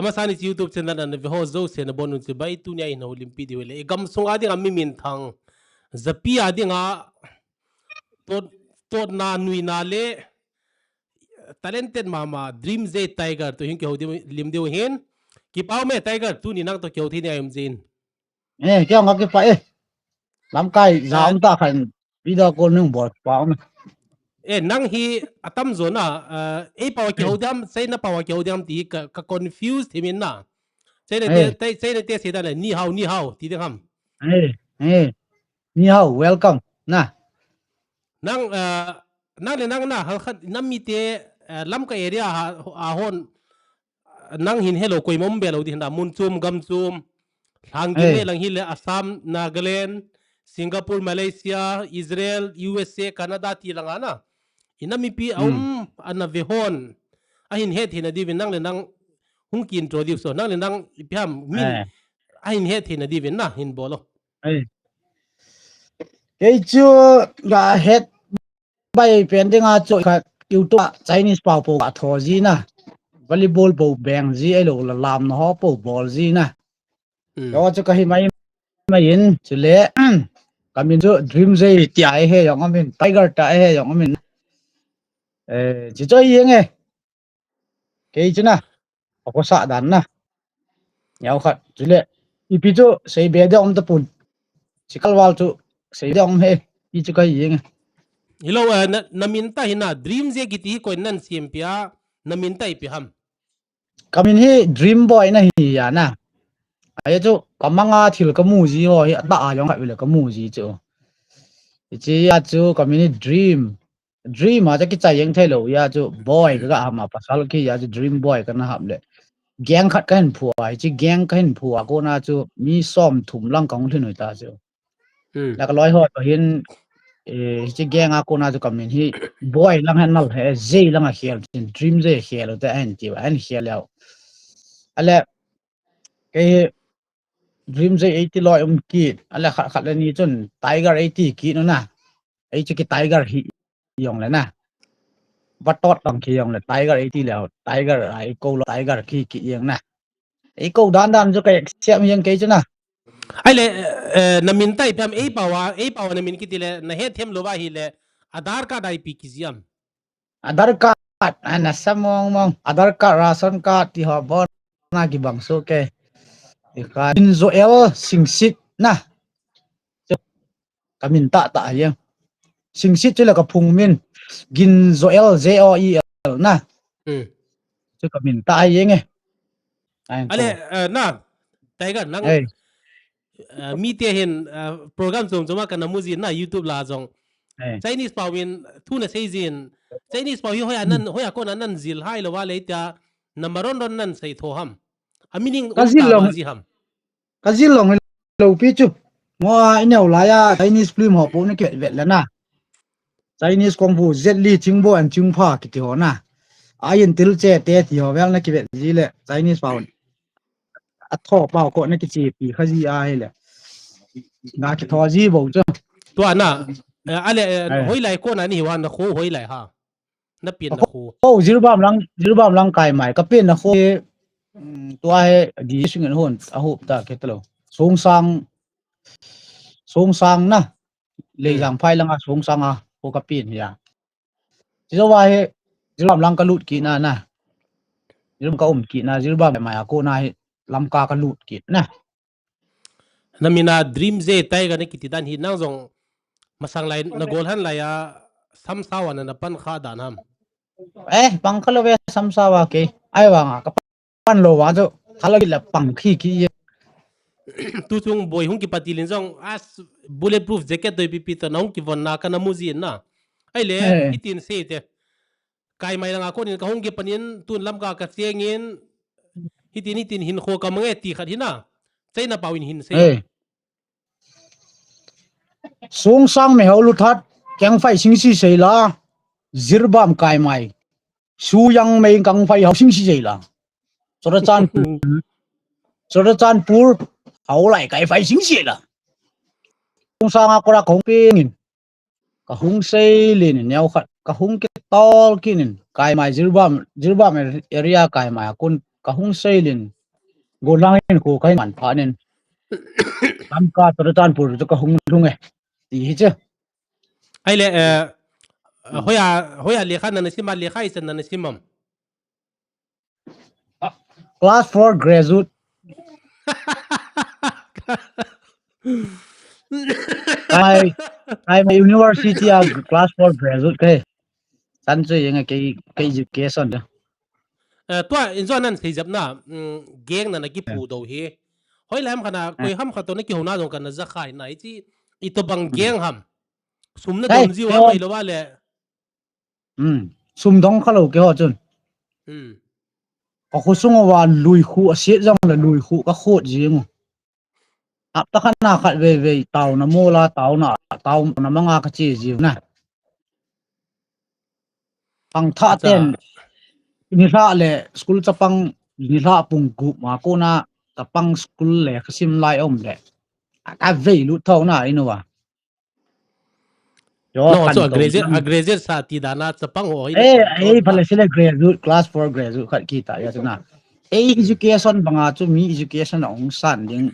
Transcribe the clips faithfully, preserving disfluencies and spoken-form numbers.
Masani YouTube channel ana ve ho jouse nabonun chibai, tunia hin houlimpi diu le. I gamsung a dinga mi minthang, japi a dinga tot, totna nuina le talented mama Dream J Tiger toh hin kihoulim diu hin. Kipa ume Tiger, tuni nang toh kihou thei nia um jin. Eh, kei jong kakipah e. Lamkai ja um ta khan video call nung bol pa um. Eh, nang hi atam jo na, eh, ei pao a kihou diam, China pao a kihou diam ti ka, ka confuse thim in na. China te, China te sei dan le, ni hao, ni hao, ti ding ham. Eh, eh. Ni hao, welcome. Na. Nang, eh, nang le nang na, hal khat, nam mite, eh, Lamka area ha, a hon, nang hin helou koima um be lou di hin da, mun chom, gam chom, lhang gin le lang hi le Assam, Nagaland, Singapore, Malaysia, Israel, U S A, Canada ti langa na. I nam mipi a um ana ve hon. Ahin het hin a diuvin nang le nang hung ki introduce o. Nang le nang ipi ham min ahin het hin a diuvin na hin bol o. Kei chu ga het bai pen dinga chu khat YouTube a Chinese pao po ga tho ji na. Volleyball po beng ji, ahilou le lamna ho po bol ji na. Lo chu kahi mai mai in chule kamin chu Dream J tia he jong amin, Tiger ta he jong amin. Eh, chi choi yeng e. Kei chu na. Akosa dan na. Neo khat chule ipi chu sei be ding um tapon. Chikal val chu sei ding um he. I chu kahi yeng e. Hilou, eh, na, na min ta hi na, Dream J kiti hi koi nan siam pia, na min ta ipi ham. Kamin hi Dream Boy na hi ya na. Ahi chu kamanga thil kamu ji ho hi ata a jong khat vele kamu ji chu. Hiche a chu kamin hi Dream. Dream a chu kichai jeng thei lou ya chu boy kaga ham a pasal ki ya chu Dream Boy kana ham le. Gang khat kahin phu a, hiche gang kahin phu a kona chu mi som thum lang kahung lhin u ta chu. La kaloi ho toh hin, eh, hiche gang a kona chu kamin hi boy lang hin nal he, J lang a khel, Dream J khel u te ahin ti, ahin khel leu. Ale, kei hi Dream J eighty loi um kit, ale khat khat le ni chun Tiger eighty kit u na. Ei chu ki Tiger hi jong le na. Vatot tong ki jong le Tiger eighty leu, Tiger a i kou lou Tiger ki ki jeng na. Ei kou dan dan chu ka accept jeng kei chu na. Ahile, eh, na min ta ipi ham, ei pao a, ei pao a na min kiti le, na het them lou va hile, Aadhaar card a ipi kiji ham. Aadhaar card, ana sa mong mong, Aadhaar card, ration card, ti ho bon na kibang soh kei. Ikha, Ginzoel Singsit na. Kamin tah tah jeng. Singsit chu le kaphung min. Ginzoel, J O E L na. Chu kamin tah jeng e. Ale, eh, na, Tiger nang, eh, mite hin, eh, program chom chom a kana mu jin na YouTube la jong. Chinese pao in thu na sei jin. Chinese pao hi hoiya nan, hoiya kona nan jil hai lou va le tia na maron ron nan sei tho ham. A meaning um ta ji ham. Kajil long lou pi chu. Mo a i neo lai a Chinese film ho po na kivet vet le na. Chinese kung fu Jet Li, Ching Bo and Ching Pha kiti ho na. A in til che te ti ho vel na kivet ji le Chinese pao. A tho pao ko na kichepi kha ji a hile. Na kitho ji bou chu. Tua na, eh, ale, eh, hoilai kona ni hiu ham, na kho hoilai ham. Na pen na kho. Oh, Jiribam lang, Jiribam lang Kaimai. Ka pen na kho, mm, tua hi di sung in hon, a hop ta ke talo. Songsang, Songsang na. Leijang phai langa Songsang a, kho ka pen hi a. Chi jo va hi, Jiribam lang ka lut kit na na. Jiribam ka um kit na, Jiribam mai a kona hi, Lamka ka lut kit na. Na min a Dream J Tiger na kiti dan hi nang jong masang lai na gol han lai a samsao a na na pan kha dan ham. Eh, pang kha lou ve samsao a kei. Ahivang a ka pan lou va chu thala gila pang khi khi. Tu chung boi hung kipat til in jong a bulletproof jacket doi pipi toh na hung kivon na kana mu jin na. Ahile, hitin sei te. Kaimai langa konin ka hung kipan in, tun Lamka ka cheng in, hitin, hitin hin kho ka mang e ti khat hi na. China pao in hin sei. Songsang me hau lu that, keng fai sing si sei la, Jiribam Kaimai. Suyang me kang fai hau sing si sei la. Churachandpur. Churachandpur, hau lai kai fai sing si la. Songsang a kora kong pengin. Ka hung sei lin in, neo khat, ka hung kitol kit in, Kaimai Jiribam, Jiribam area Kaimai a kon, ka hung sei lin, Golang in ko kai man pha nin. Lamka to tan pur to ka hung lung e. Ti hi che. Ai le, eh, hoya, hoya lekha nana sim a, lekha ichan nana sim am? Class four graduate. Kai, kai ma university a class four graduate kai. Chan chu yeng kai, kai education da. Eh, tua in zo nan sei jap na, geng nana kipu do hi. Hoi lam khana, koi ham kha to na kihona jong kana ja khai na, iti, ito bang geng ham. Sum na dom jiu a mai lo va le. Sum dong kha lo ke ho chun. Ka khosung uva lui khu a siat jong le lui khu ka khot jing u. Hapta khat na khat vei vei tao na mola tao na tao na manga ka chi jiu na. Pang tha ten ni hla le school chapang ni hla pung gup ma ko na chapang school le ka sim lai om le. Ka vei lut tho na inu va. Yo, no, so a graduate, a graduate sa ti dana chapang ho. Eh, eh, pale sile graduate, class four graduate khat kita ya na. Eh, education banga chu mi education a ong san ding.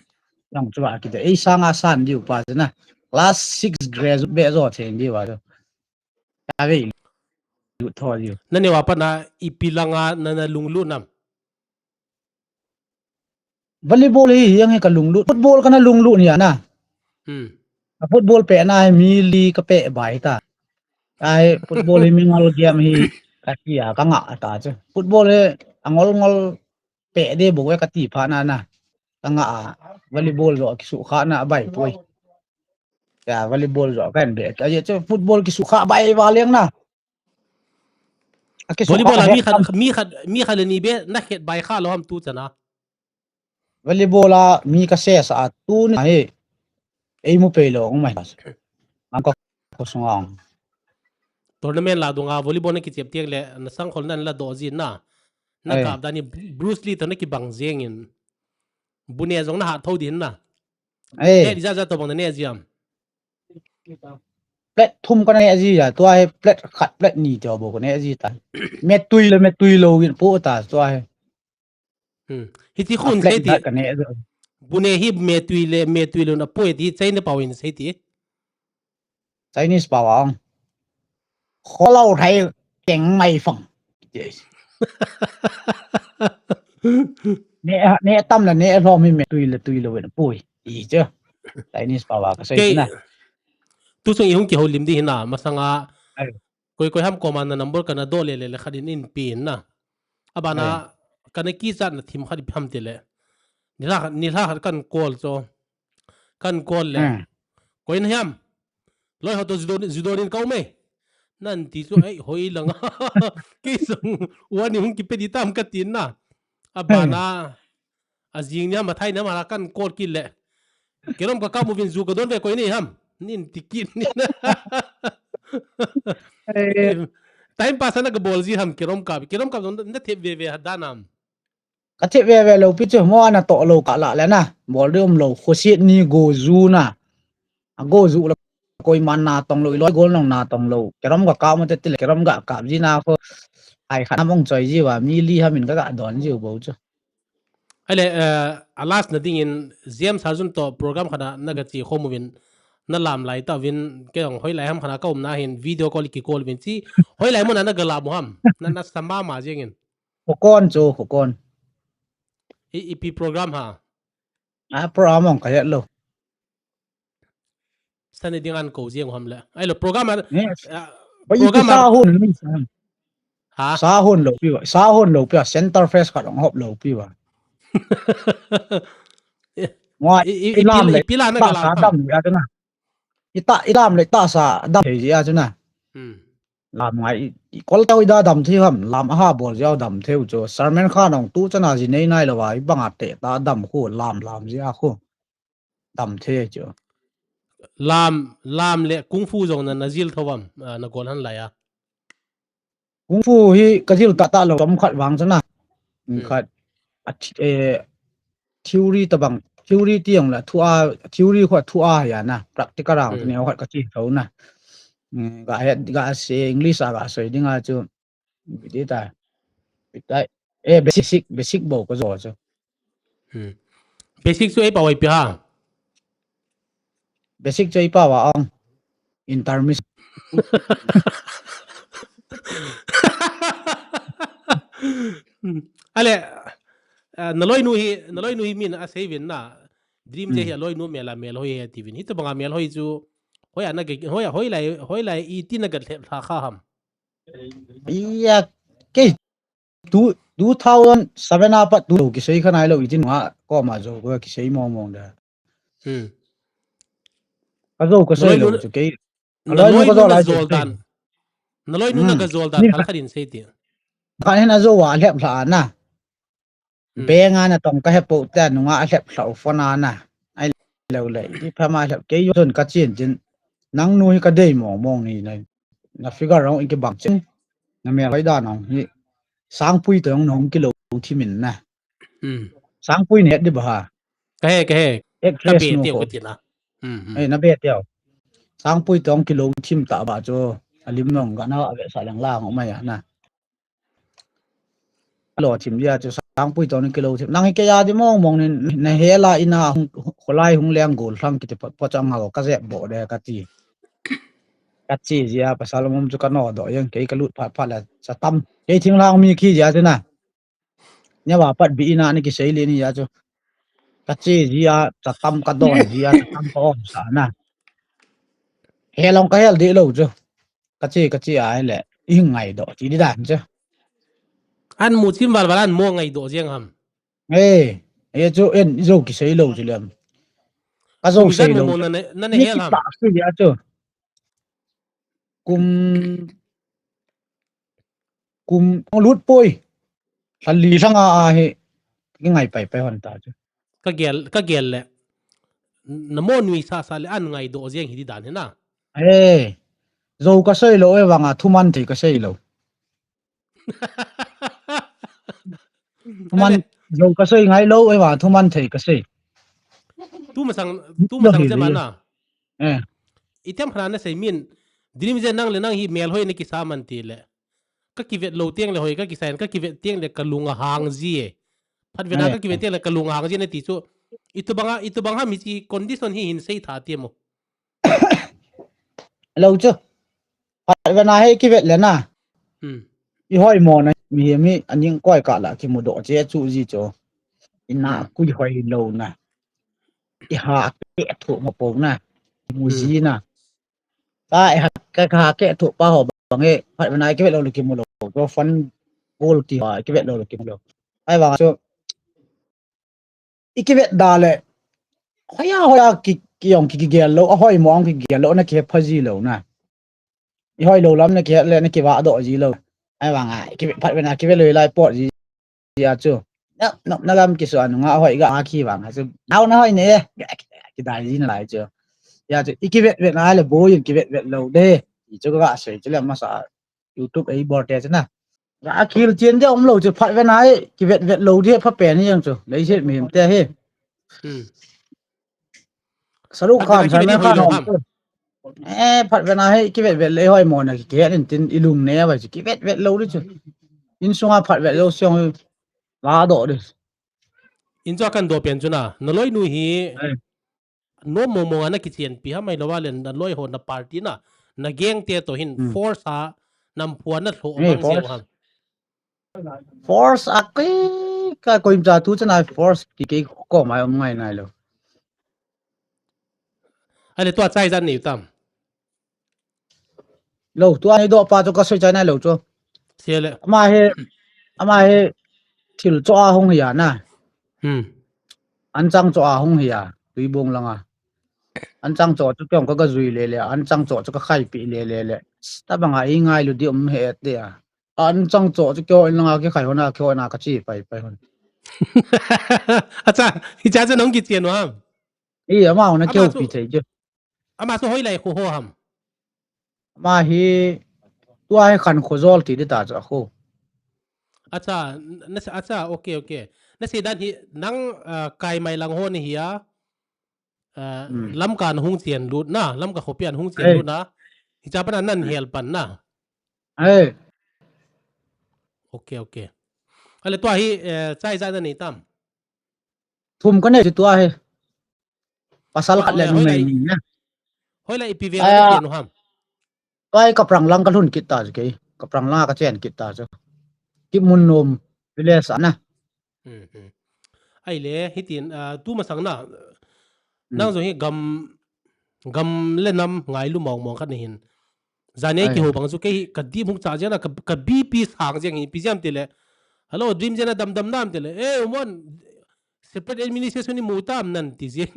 Yang chu a kita. Eh, sanga san diu pa na. Class six graduate be zo theng diu a chu. Ka vei lut tho diu. Na ne wa pa na ipi langa nana lunglut nam. Volleyball hi yang hi ka lunglut. Football kana lunglut ni ana. Hmm. Ka football pe na hi mi li ka pe bai ta. Ai football hi mi ngol game hi ka tia ka nga ta chu. Football hi angol ngol pe de bo ka ti pha na na. Ka nga a volleyball lo ki su kha na bai poi. Ya volleyball lo kan be. Ka ye chu football ki su kha bai va leng na. Volleyball a mi khat mi khat mi khat le ni be na khet bai kha lo ham tu chana. Volleyball a mi ka se sa a tu ni he. Ei mu pe lo ngai. Ang ko ko sung ang. Tournament la dunga volleyball na ki chep tiek le na sang khol nan la do jin na. Na ka da ni Bruce Lee to na ki bang jeng in. Bu ne jong na ha tho din na. Eh. Ne di ja ja to bang na ne jiam. Plate thum ka ne ji ya tua he plate khat plate ni to bo ka ne ji ta. Me tui le me tui lo win po ta tua he. Hmm. Hi ti khun sei ti. Bu ne hi me tui le me tui lo na po ti China pau in sei ti. Chinese pau ang. Kho lo thai keng mai fang. Ne ne tam la ne lo mi me tui le tui lo win pui. I che. Chinese pau ka sei na. Tu sung i hung ki ho lim di hina masanga. Koi koi ham koma na number kana do le le le khat in in pi in na. Abana kana ki chat na thim khat pham ti le. Ni la ni la khat kan call cho. Kan call le. Koi na hiam. Loi ho to judo judo nin kau me. Nan ti chu ei hoi langa. Ki sung wani hung ki pe di tam ka tin na. Abana. A jing nia mathai na mara kan call kit le. Kerom ka kamu vin ju ka don ve koi nei ham. Nin ti kit ni na. Time pass na ka bol ji ham kerom ka. Kerom ka don na thep ve ve ha dan am. Ka thep ve ve lo pi chu mo ana to lo ka la le na. Bol de um lo khosit ni go ju na. A go ju la. Koiman na tong lo, i loi gol nong na tong lo. Kerom ga kap mo te tile, kerom ga kap ji na kho. Ai khat na mong choi ji wa, mi li ha min ka ga don ji u bo chu. Ai le, a last na ding in, James Hazun to program khat na ga chi khom uvin, na lam lai ta uvin, kei jong hoi lai ham khat na ka um na hin, video call ki call uvin chi, hoi lai mo na na ga lam u ham, na na sama ma jeng in. Khu kon chu, khu kon. I, ipi program ha? A program ong ka het lo. Sani ding an ko jeng ham le. Ai lo program a. Program a. Sa hun. Ha? Sa hun lo pi wa. Sa hun lo pi wa. Center fresh khat ong hop lo pi wa. Wa i lam le. Pila na ka la. Ita i lam le ta sa dam thei ji a chu na. Hmm. Lam ngai i kol tau i da dam thei ham. Lam a ha bol jiao dam thei u chu. Sermon kha nong tu chana ji nei nai lo wa. I bang a te ta dam khu lam lam ji a khu. Dam thei chu. Lam, lam le kung fu jong na, na jil tho vam, na gol han lai a. Kung fu hi ka jil ta ta lo, tom khat vang chana. Khat, a, eh, theory ta bang, theory ti jong la, thu a, theory khu thu a ya na, practical a, ni khat ka chi tho na. Ga het, ga se English a, ga soi ding a chu. Bidi ta. Bidi ta. Eh, basic, basic bo ko jo cho. Hmm. Basic chu ei pao ai pi ha. Basic chu ei pao a ong. Intermission. Hmm. Ale, ah, naloinu hi, naloinu hi min asei vin na. Dream je hi aloinu mel a melhoi he ti vin. Hitobanga melhoi chu. Hoiya na ge, hoiya, hoilai, hoilai iti na gat lhep lha kha ham. Iya, kei two, two thousand seven a pat tu kisei kha nailou iti nga koma jou ko kisei mong mong da. Hmm. Ka jou kasei lou chu kei. Naloinu ka jou lai chu kei. Naloinu na gajol dan. Naloinu na gajol dan. Ni kha khat in sei ti. Kha hin ajou a lhep lha na. Hmm. Bank a na tong ka hepo te nunga a lhep lha u phone a na. Ai lou le. Ti pha ma lhep kei jon ka chin chin. Nang nu hi ka dei mong mong ni na. Na figure rong in kibang chin. Na mel hoi dan ong hi. Sangpui to ong nong kilou thim in na. Hmm. Sangpui ne di ba ha. Ka he, ka he. Actress nu ko. Ka be ti na. Hmm, hmm. Eh, na be ti au. Sangpui to ong kilou thim ta ba chu. Alim nong ga na ave sa lang lang o mai na. Lo thim dia chu Sangpui to ni kilou thim. Nang hi kei a di mong mong ni na he la ina hung, kholai hung leng gol hlang kiti pot, pot chang ngau ka jep bo de ka ti. Ka chi jia pasal mom chu ka no do yang kei ka lut phat phat la sa tam. Kei thing lang mi khi jia chu na. Nia va pat bi ina ni kisei le ni jia chu. Ka chi jia sa tam ka don jia sa tam ka om sa na. He long ka hel di lou chu. Ka chi, ka chi a le, i ngai do, ti di dan chu. An mu chim val val an mo ngai do jeng ham. Eh, eh chu en, i jou kisei lou chu lem. Ka jou sei lou. Kum jan mo mo na ne, na ne hel ham. Ni ki pa si ya chu. Kum, kum lut poi. Lhali lhang a, a hi. Ki ngai pai pai hon ta chu. Ka gel, ka gel le. Na mo nui sa sa le an ngai do jeng hi di dan hi na. Eh. Jou ka sei lou e vanga thuman thei ka sei lou. Thuman jou ka sei ngai lou e vanga thuman thei ka sei. Tu masang, tu masang je mana. Eh. I tem khana na sei min. Dream je nang le nang hi melhoi na kisa man ti le. Ka kivet lou tiang le hoi ka kisa in ka kivet tiang le ka lung a hang ji e. Phat vena ka kivet tiang le ka lung a hang ji na ti chu. Itobanga, itobang ham hichi condition hi hin sei tha ti mo. Lou chu. Phat vena hi kivet le na. Hmm. I hoi mo na mi mi aning koi ka la kimu do che chu ji chu. Ina kui hoi lou na. I ha ke thu mo po na. Mu ji na. Ta e ha, ka, ka ha ke thu pa ho bang e, phat vena kivet lou le kimu lou. Ko fun goal ti ha kivet lou le kimu lou. Ai vang chu. I kivet da le. Hoiya, hoiya ki, ki ong ki, ki gel lou, a hoi mo ong ki gel lou, na ki pha ji lou na. I hoi lou lam na ki le, na ki va do ji lou. Ai vang a, i kivet phat vena kivet lou lai pot ji. Ya chu. Na, na, na lam ki so anu nga hoi ga a ki vang a chu. Nau na hoi ne. Ki dai ji na lai chu. Ya chu. I kivet vet na le bo yin kivet vet lou de. I chu ga sei chu le masa YouTube ei bol te chu na. Ga a kil chien de om lou chu phat vena ei kivet vet lou de pha pen yang chu. Lei set mi him te hi. Hmm. Saru khan sa me khan om. Eh, phat vena hi kivet vet le hoi mo na ki ke in tin i lung ne vai chu kivet vet lou di chu. In sunga phat vet lou siong la do di. In chu kan do pen chu na. Na loi nu hi. No mo mo ana kichian pi ha mai lo va le na loi ho na party na. Na geng te to hin force a nam phua na thlo ma se ham. Force a ki ka koim cha tu chana force ki ke ko mai om ngai nai lo. Ale tua chai jan ni tam. Lo tua ni do pa chu ka soi chai nai lo chu. Sele. Ama he ama he thil cho a hung hi a na. Hmm. An chang cho a hung hi a. Tui bong langa. An chang cho chu kyong ka ka zui le le. An chang cho chu ka khai pi le le le. Ta banga i ngai lu di um he te a. An chang cho chu kyo in langa ki khai hona kyo na ka chi pai pai hon. Acha, hi cha chu nong ki chian wa ham. I ama hona kyo pi thei chu. Ama chu hoi lai khu ho ham. Ama hi tua hi khan khu zol ti di ta chu khu. Acha, na acha, okay, okay. Na se dan hi nang kai mai lang ho ni hi a. Lamka na hung chian lut na, Lamka khopi an hung chian lut na. Hi cha pana nan hel pan na. Ai. Okay, okay. Ale tua hi chai za na ni tam. Thum kanei chu tua hi. Pasal khat le numei ni na. Hoilai ipi vela na chen u ham? Kai Kaprang lang kalhun kit ta chu kei. Kaprang lang kachen kit ta chu. Kipmunnom village a na. Ahile hitin, ah, tumasang na. Nang jong hi gam, gam le nam ngailu mong mong khat nahin. Janhi kihou bang chu kei hi ka dim hung cha jeng na, ka, ka B P sang jeng hi, ipi jeh ham tile. Hello, Dream Jen a damdam nam tile. Eh, Umon, separate administration imu tam nan ti jeng.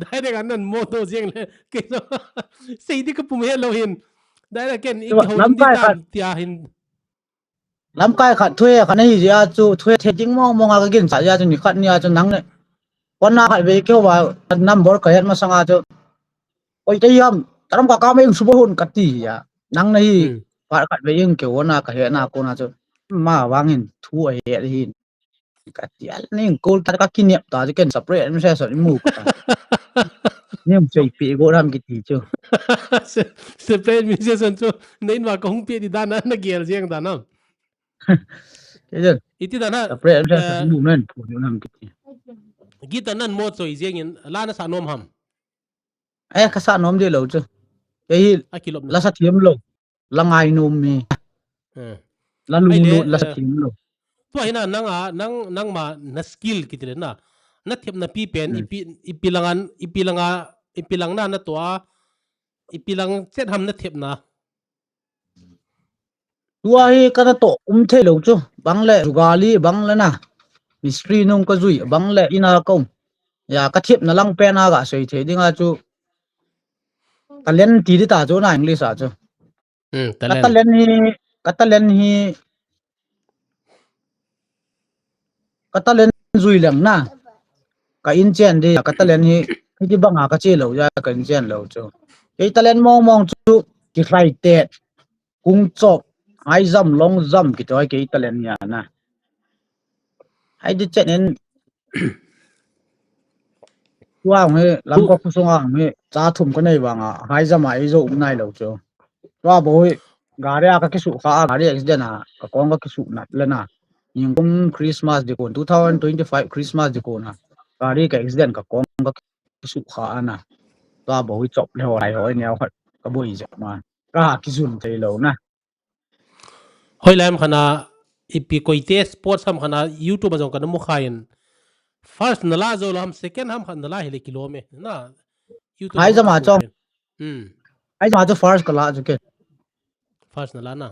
Direct a nan mo to jeng le. Kei jong sei di kapum helou hin. Direct ken ikihou lam di tam tia hin. Lamkai khat thuhil khat nahi jeh a chu, thuhil thei ding mong mong a kaginchat jeh a chu, nikhat nia chu nang le. Kona khat vei keiho a number kahet masang a chu. Oi, tei ham, taram ka kam eng suba hun kati a. Nang nahi, khat khat vei eng keiho na kahet na kona chu. Ma vangin thu ahet hin. Kati a, ning kol ta kakinep ta chu ken separate administration imu ka. Ning sei pi go ram kiti chu. Separate administration chu, na in va kahung pe di dan a, nagel jeng dan a. Iti dan a, separate administration imu men, pu ni nam kiti. Guitar nan mo choi jeng in, la nasa nom ham? Eh, kasa nom di lou chu. Kei hi, la sa thiam lou. La ngainom mi. La lunglut, la sa thiam lou. Tua hi na, nang a, nang, nangma na skill kiti le na. Na thepna pi pen, ipi, ipi lang an, ipi lang a, ipi lang na, na tua, ipi lang chet ham na thepna. Tua hi kana toh um thei lou chu. Bang le jugali, bang le na. Mistri nung kajui, bang le ina ka um. Ya, kathepna lang pen a gasei thei ding a chu. Talent ti di ta chu na English a chu. Ka talent hi, ka talent hi, ka talent jui leng na. Ka inchen di, ka talent hi, hiti bang a kache lou ja, ka inchen lou chu. Kei talent mong mong chu, kilhai tet, kung chop, high jump, long jump, kiti hi kei talent nia na. Hei di chen in, tua hi, Lamka khosung a hi, cha thum kanei vang a, high jump a eijo um nai lou chu. Tua bou hi, gari a kakisuh kha a, gari accident a, kakong kakisuh nat le na. Ningkum Christmas dikon, two thousand twenty-five Christmas dikon a, gari ka accident kakong kakisuh kha a na. Tua bou hi chop le ho lai ho, neo khat kaboi jep ma. Ka kijun thei lou na. Hoilai ham khat na, ipi koite sports ham khat na, YouTube a jong kana mu kha in. First nala jou lou ham, second ham khat nala hile kilom e. Na, YouTube high jump a chu. High jump a chu first kala chu kei. First nala na.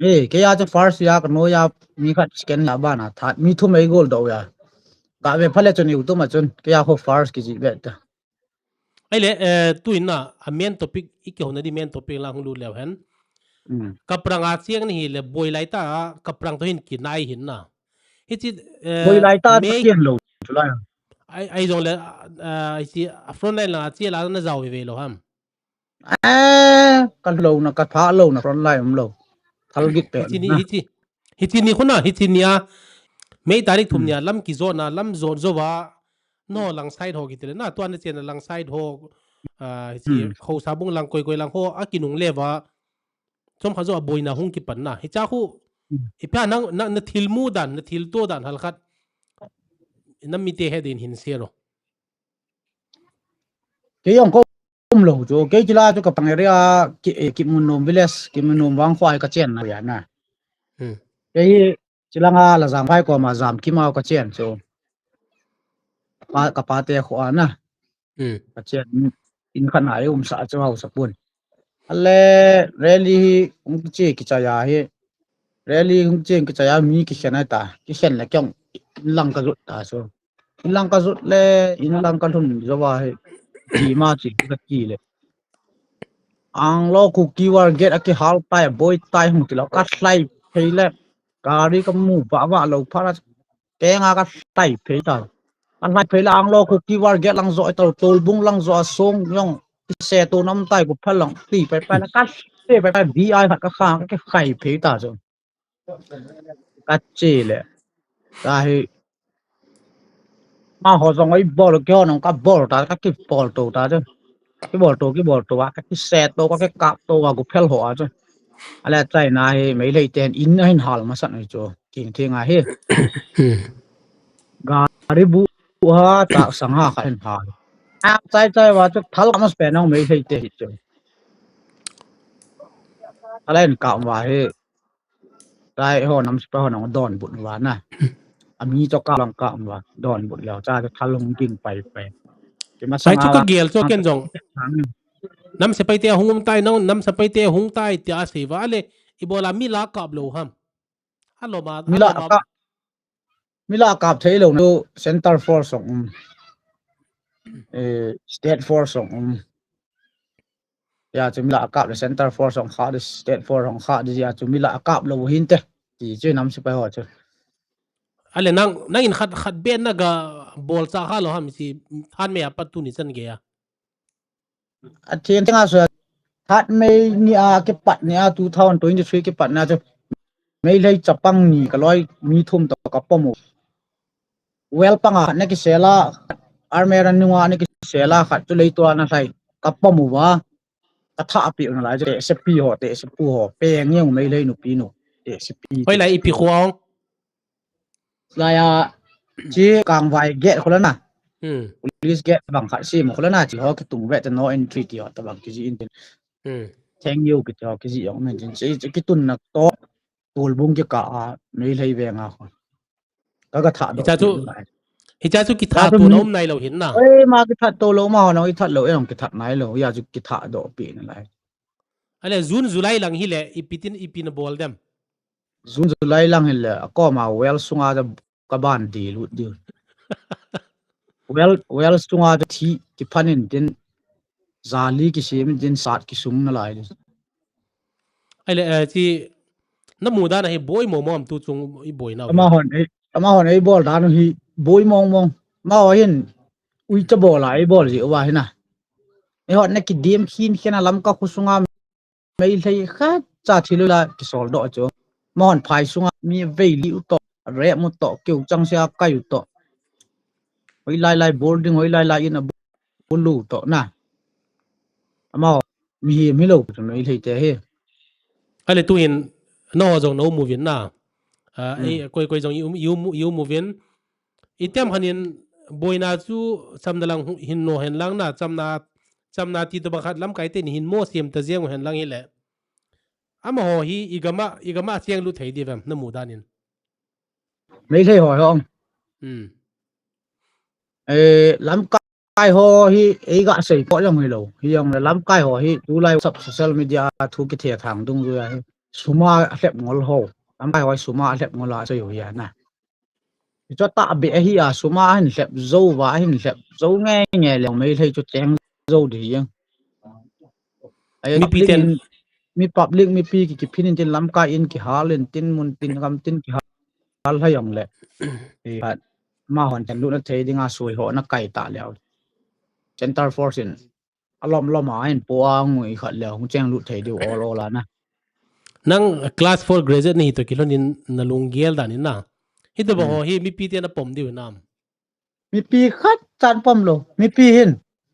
Eh, kei a chu first ya, kano ya, mi khat second ya bana, third, mi thum eigoldou ya. Kave phale chun YouTube a chun, kei a khu first kiji ve ta. Ahile, eh, tu in na, a main topic, ikihouna di main topic lang hung lut leu hen. Kaprang a cheng nahi le, boi lai ta, Kaprang to hin kinai hin na. Hichi, eh, boi lai ta, May, ken lou, July. Ai, ai jong le, ah, hichi, a front line lang a che la na jao ve ve lou ham. Eh, ka lou na, ka pha lou na, front line um lou. Thal git pe. Hichi ni, hichi, hichi ni khu na, hichi ni a. May tarik thum ni a, lam kijot na, lam jot jo va. No, lang side ho kiti le na, tua na chen lang side ho, ah, hichi, Haosa bung lang koi koi lang ho, akinungle va. Chomkhat jo a boina hung kipan na. Hicha khu, ipi a nang, na, na thil mu dan, na thil to dan hal khat. Na mite he din hin sei ro. Kei jong ka um lou chu. Kei chila chu Kaprang area, ki, eh, Kipmunnom village, Kipmunnom vang khoi kachen na ya na. Kei hi Chilanga Lajangphai koma Jamkim a kachen chu. Pa, ka pate kho a na. Kachen in khat na i um sa chu Haosa pun. Ale rally hi hung che kichai a hi. Rally hung che kichai a mi kikhen a ta. Kikhen le kei jong in lang kajot ta chu. In lang kajot le, in lang kalhun jo va hi. Kima chi kati le. Anglo Kuki War Gate a kihal tai, boi tai hung ti lou, kalhai phei le. Gari kamu vah vah lou phat a, kenga kalhai phei ta. Kalhai phei le Anglo Kuki War Gate lang jo, Tolbung lang jo, asong jong, kiseto nam tai, kuphal lang, ti pai pai le, kase pai pai, V I khat kakha, kakhai phei ta chu. Kache le. Tahi. Amaho jong ibol keiho jong kabol ta, kakibol to ta chu. Kibol to, kibol to a, kakiseto, kakikap to a, kuphal ho a chu. Ale China hi, Meitei ten in ahin hal masat ni chu. King thing a hi. Gari bu ha, ta sang ha kha hin ha. A chai chai va chu thal ka mas pe nang mei thei te hi chu. Thal hin ka va hi. Chai ho nam sipai ho nang don but va na. Ami cho ka lang ka va don but leo cha chu thal hung ging pai pai. Ki ma Sai sang chu ha ka va. Gel chu ken jong. Sang. Nam sipai te hung um tai, nam, nam sipai te hung tai tia sei va le, ibola mi la kap lo ham. Alo ma, Mi alo la ma. Ka, mi la kap thei lo nu center force ong um. Eh, state force ong um. Ya chu mi la kap le center force ong kha de, state force ong kha de, ya chu mi la kap lo hin te. Ti chu nam sipai ho chu. Ale nang, nang in khat, khat ben na ga bol cha kha lo ham si than me apat tu ni chan ge ya. A thien theng a sua, that May ni a kipat ni a, two thousand twenty-three kipat ni a chu, Meitei chapang ni ka loi mi thum to ka pom u. Well pang a khat na kisel a, army ran nunga na kisel a khat chu lei tua na hlai ka pom u va, ka thah pi u na lai chu, te sepi ho, te sepu ho, peng yeng Meitei nupi nu, te sepi. Hoi lai ipi khuang. Lai a, chi kangvai gate khu la na. Hmm. Police gate bang khat sim khu la na, chi ho kitung ve te no entry ti ho ta bang kiji in tin. Hmm. Thank you kiti ho kiji ong men tin. Chi, chi kitun na to, tul bung ki ka a, Meitei veng a khu. Ka ka thah do. Hicha chu, hicha chu kithat to na um nai lo hin na. Oi, ma kithat to lo ma ho na, i that lo, e ong kithat nai lo, ya chu kithat do pi na lai. Ale June, July lang hi le, ipi tin, ipi na bol dem. June, July lang hi le, a koma well sunga ja ka ban di lut di. Well, well sunga ja thi ki phan in tin, jali ki sim in tin, sat ki sung na lai di. Ai le, eh, chi, na mu dan a hi boi mo mo am tu chung i boi na. Ama hon ei, ama hon ei bol dan hi boi mong mong. Ma ho hin, ui cha bol a ei bol ji u va hi na. Ei hon na ki dim khin khin a Lamka khu sunga Meitei khat cha thil la kisol do chu. Mon phai sunga mi vei li u to, re mu to, keu chang sia kai u to. Hoi lai lai boarding, hoi lai lai in a bulu to na. Ama mi hi mi lo chu Meitei te hi. Ale tu hin no jong no mu vin na. A, hmm. Ei, koi koi jong i um, i um, i um mu vin. Itiam khan in boina chu chamna lang hu-, hin no hen lang na, chamna, chamna ti to bang khat lamkai te ni hin mo siam ta jeng hen lang hi le. Ama ho hi i gama, i gama cheng lut thei di vem, na mu dan in. Meitei ho hong. Hmm. Eh, lamkai ho hi ei ga sei ko jong hi lo. Hi jong le lamkai ho hi tu lai sap social media thu ki the thang dung ju ya hi. Suma hlep ngol ho. Lamkai ho suma hlep ngol a sei ho ya na. Chu ta be hi a suma hin hlep zo va hin hlep zo nge nge le Meitei chu cheng zo di yang. Ai mi pi public ten in, mi public mi pi ki, ki phin in tin lamkai in ki hal in tin mun tin gam tin ki hal hai ong le. Ei, ma hon chen lut na thei ding a sui ho na kai ta leo. Center force in. Alom lom a hin po a ngui khat le hung cheng lut thei diu ol ol a na. Nang class four graduate na hi to kilhon in na lunggel dan in na. Hi to ba ho hi mipi te na pom diu nam. Mipi khat chan pom lo. Mipi hin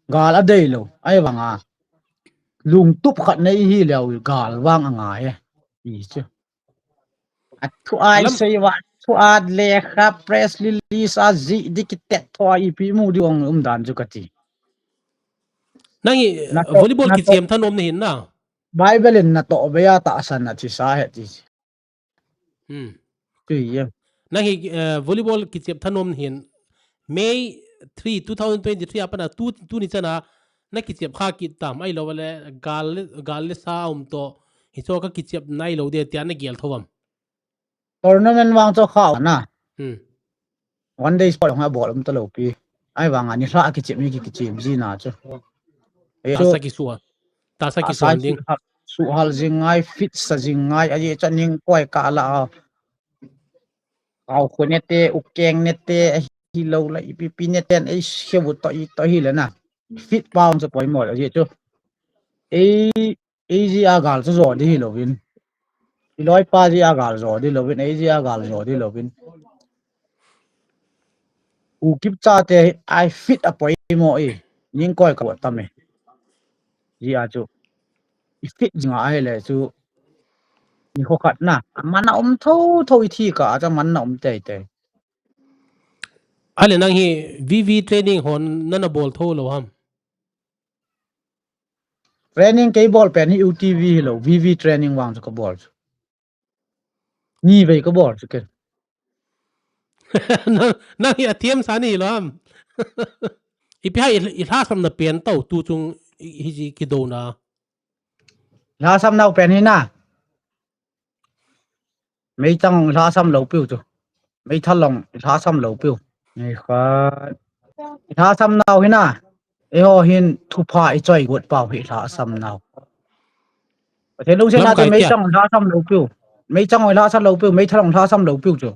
gal a dei lo. Ai vang a. Lungtup khat nei hi leo gal vang a ngai e. I chu. A thu ai sei va, thu a lekha press release a ji di kitet tho a ipi mu di ong um dan chu kati. Nang hi, na to, volleyball na to, kichep thanom na hin na. Bible in na to be a ta san a chi sa he ti. Hmm. Tui ye. Nang hi, eh, volleyball kichep thanom hin May three, two thousand twenty-three a pat a tu, tu ni chan a na kichep kha kit tam ai lo le gal le, gal le sa um to hi cho ka kichep nai lo de tia na gel tho am. Tournament vang cho kha na. Hmm. One day sport nga bol um ta lo pi. Ai vang ani hla kichep ni ki kichep ji na chu. Ei ta chu sa ki sua. Ta sa ki sua ding. Su hal jing ngai, fit sa jing ngai, aji cha ning koi ka la. Kau khu ne te, u keng ne te, hi lo la, ipi pi ne ten, ei, se bu to, i to hi le na. Fit pa ong sa poi mo, aji chu. Ei, ei ji a gal chu jo di hi lo vin. I loi pa ji a gal jo di lo vin, ei ji a gal jo di lo vin. U kip cha te, ai fit a poi mo i. Ning koi ka tam e. Ji a chu. I fit jing a ai le chu. Ni kho khat na. Man na um tho, tho i thi ka, a cha man na um tei tei. Ale nang hi V V training hon nana bol tho lo ham? Training kei bol pen hi U T V hi lo, V V training vang chu ka bol chu. Ni vei ka bol chu ke. Nang, nang hi athiam sa ni lo ham? Ipi ha i, i lhasam na pen tau tu chung i, hi ji ki do na. Lhasam nau pen hi na. Meichang ong lhasam lo piu chu. Meithal ong lhasam lo piu. Ni kha. Lhasam nau hi na. Eiho hin thupha i choi got pau hi lhasam nau. Pathen lungset na chu Meichang ong lhasam lo piu. Meichang ong lhasam lo piu. Meithal ong lhasam lo piu chu.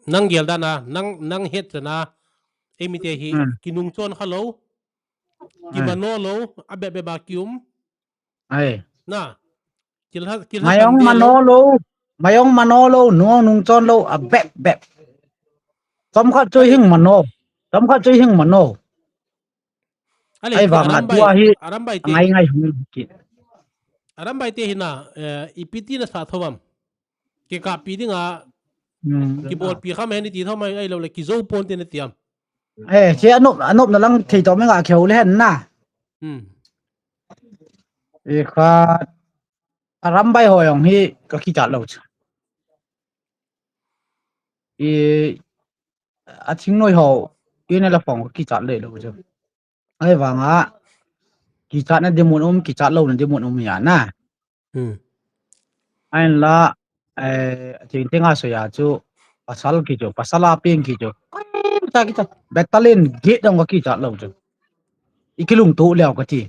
Nang gel dan a, nang, nang het chana. Ei mite hi, hmm, kinung chon kha lo. Ki mano lo, a bep bep a ki um. Ai. Na. Kilha, kilha Mayong mano lo. Mayong mano lo, nung nung chon lo, a bep bep. Chomkhat chu hing mano. Chomkhat chu hing mano. Ale, ai vang a tua hi, arambai te. Ngai ngai hung ki. Arambai te hi na, eh, ipi ti na sa tho am. Kikappi ding a, hmm, kibolpi kham hen ti tho mai ai lo le kizo pon te na ti am. Eh, che anop, anop na lang thei to me nga kheu le hen na. Hmm. I kha arambai ho jong hi ka kichat lo chu. I a thingnoi ho, i na la phong ka kichat le lo chu. Ai vang a, kichat na dimun um, kichat lo na dimun um ya na. Hmm. Ahin la, eh, ting ting a so ya chu, pasal ki chu, pasal a ping ki chu. Kicha, kicha, battalion git dong ka kichat lo chu. I kilungto leo ka ti.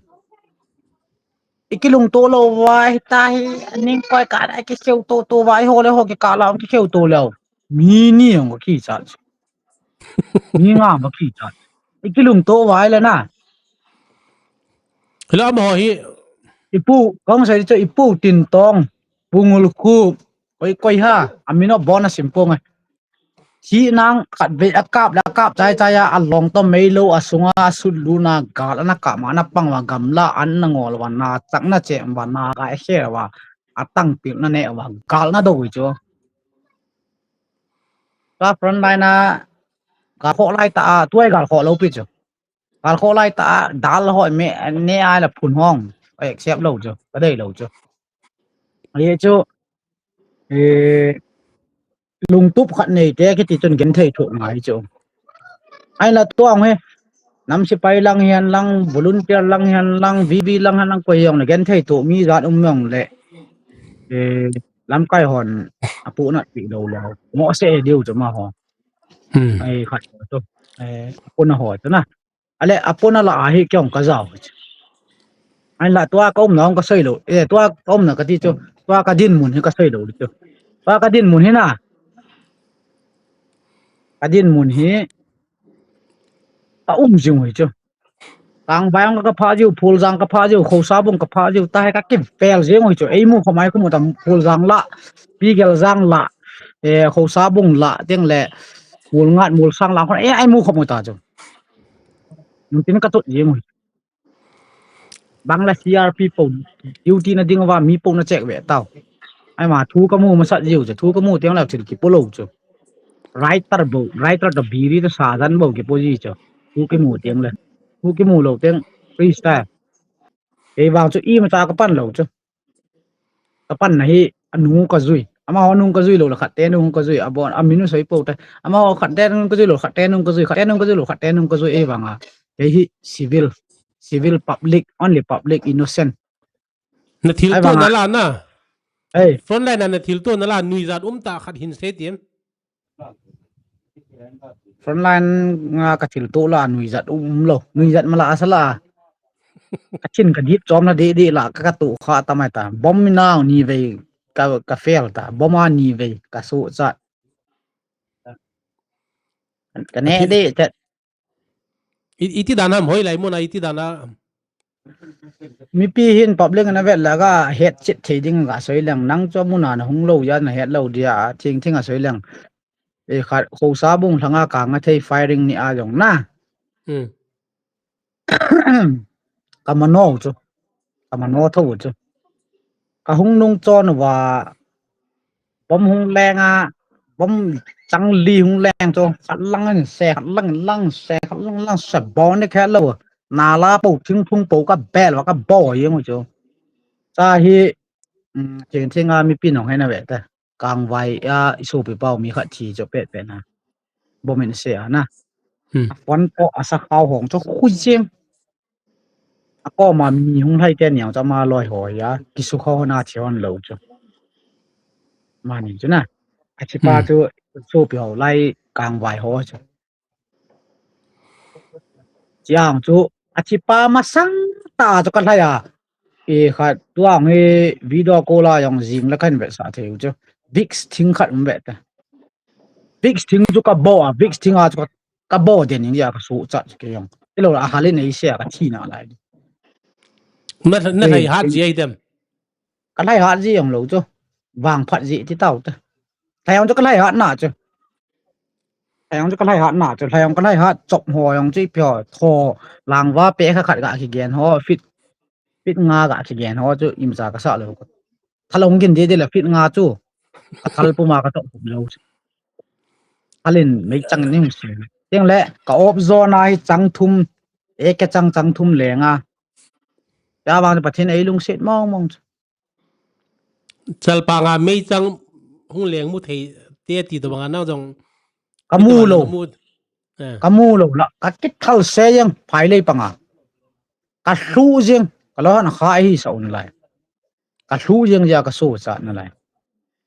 I kilungto lo va, hi ta hi, ning koi ka, i kikheu to to va, i ho le ho kikah la, kikheu to leo. Mi ni jong ka kichat. Mi nga ma kichat. I kilungto vai le na. Hello, amaho hi. Ipu, kong sai chu Ipu Tintong, Pu Ngulkhup, koi koi ha, amino bona simpong ai. Thi nang khat ve a kap la kap chai chai a, a long to mei lo, a sunga a sut lu na gal ana kap ma na pang va gamla an na ngol va na chak na che va na ga he va a tang pil na ne va gal na do chu. Ka front line a, ka kho lai ta a, tuai gal kho lo pi chu. Gal kho lai ta a, dal ho me, ne ai la phun hong, accept lo chu, ka dei lo chu. Ye chu, eh, lungtup khat nei te kiti chun genthei thu ngai chu. Ai la tuang he, nam sipai lang hian lang, volunteer lang hian lang, V V lang hian lang, koi hian lang genthei thu mi zat um mong le. Eh, lamkai hon, a pu nat pi lo lo. Mo se diu chu ma ho. Hmm. Ai khat chu. Eh, a pu na ho chu na. Ale a pu na la a hi kyong ka zau. Ai la tua ka um na ka soi lo. Eh, tua ka um na ka ti chu. Tua ka din mun hi ka soi lo chu. Tua ka din mun hi na. Ka din mun hi. A um jing hui chu. Tangvai ang ka pha jiu, Phuljang ka pha jiu, Khosabung ka pha jiu, ta he ka kipel jing hui chu. Ei mu khomai khu mu tam Phuljang la, Pi Geljang la, eh, Khosabung la, teng le, Mulngat, Mulsang la, khon, eh, ei mu khomu ta chu. Mun tin ka tut jing hui. Bangla C R P po, duty na ding va, mi po na check ve tau. Ai ma, thu ka mu masat jiu chu, thu ka mu teng la thil ki po lo chu. Writer bo, writer to biri to sajan bo ki po ji chu. Thu ki mu teng le. Thu ki mu lo teng freestyle. Ei vang chu i ma cha ka pan lo chu. Ka pan na hi a nung ka jui. Ama ho nung ka jui lo la khat te nung ka jui. A bon a minu soi po ta. Ama ho khat te nung ka jui lo, khat te nung ka jui, khat te nung ka jui lo, khat te nung ka jui ei vang a. Ei hi civil, civil public, only public innocent. Na thil to na la na. Ei. Frontline na, na thil to na la nuijat um ta khat hin sei tiem. Frontline nga ka thil to la nuijat um lo. Nuijat mala asala. Ka chin ka dip chom na de de la ka, ka to kha ta mai ta. Bom mi nau ni vei ka, ka fail ta. Bom a ni vei ka so cha. Ka ne de cha. I, iti dan ham hoi lai muna iti dan a. Mipi hin public na vet la ga het chit thei ding ga soi leng nang chu muna na hung lo ya na het lo dia thing thing a soi leng. E khat Khosabung lhanga ka nga thei firing ni a jong na. Hmm. Ka mano chu. Ka mano tho chu. Ka hung nung chon va bom hung leng a bom chang li hung leng chu, khat lang in se, khat lang in lang se, khat lang lang se, bol ni khe lo. Nala po, thing thung po ka bel va ka bo yeng chu. Cha hi, um, thing thing a mi pi nong hai na ve ta. Kangvai a i sopi pau mi khat thi chu pet pet na. Bomin se a na. Hmm. A phone po a sa khau hong chu khu jeng. A ko ma mi hung hai te niang cha ma loi ho ya. Kisu khau na thi hon lo chu. Ma ni chu na. A chi pa chu sopi ho lai kangvai ho chu. Chiang chu a chi pa masang ta chu ka lhai a. E khat tuang e video call a jong jing la kan ve sa thei chu. Big thing khat um ve ta. Big thing chu ka bo a, big thing a chu ka, ka bo den in ya ka su cha ke jong. Ilo a halin ei se ka thi na lai. Na na hai hat ji ai dem. Ka lhai hat ji jong lo chu. Vang phat ji ti tau ta. Lhai jong chu ka lhai hat na chu. Lhai jong chu ka lhai hat na chu. Lhai jong ka lhai hat chop ho jong chu i pio tho lang va pe kha khat ga ki gen ho fit, fit nga ga ki gen ho chu im cha ka sa lo. Thal hung gin di di la fit nga chu. Ka thal puma ka to lo chu. Thalin mei chang ni hung si. Tiang le ka op zone a hi chang thum. E ke chang chang thum le nga. Ya vang Pathen ei lungset mong mong chu. Chalpang a meichang hung leng mu thei te ti to banga nang jong ka mu lo. Ka mu lo la, ka kithal se jeng phai lei panga. Ka hlu jeng, ka lo han kha hi sa un lai. Ka hlu jeng ja ka so cha na lai.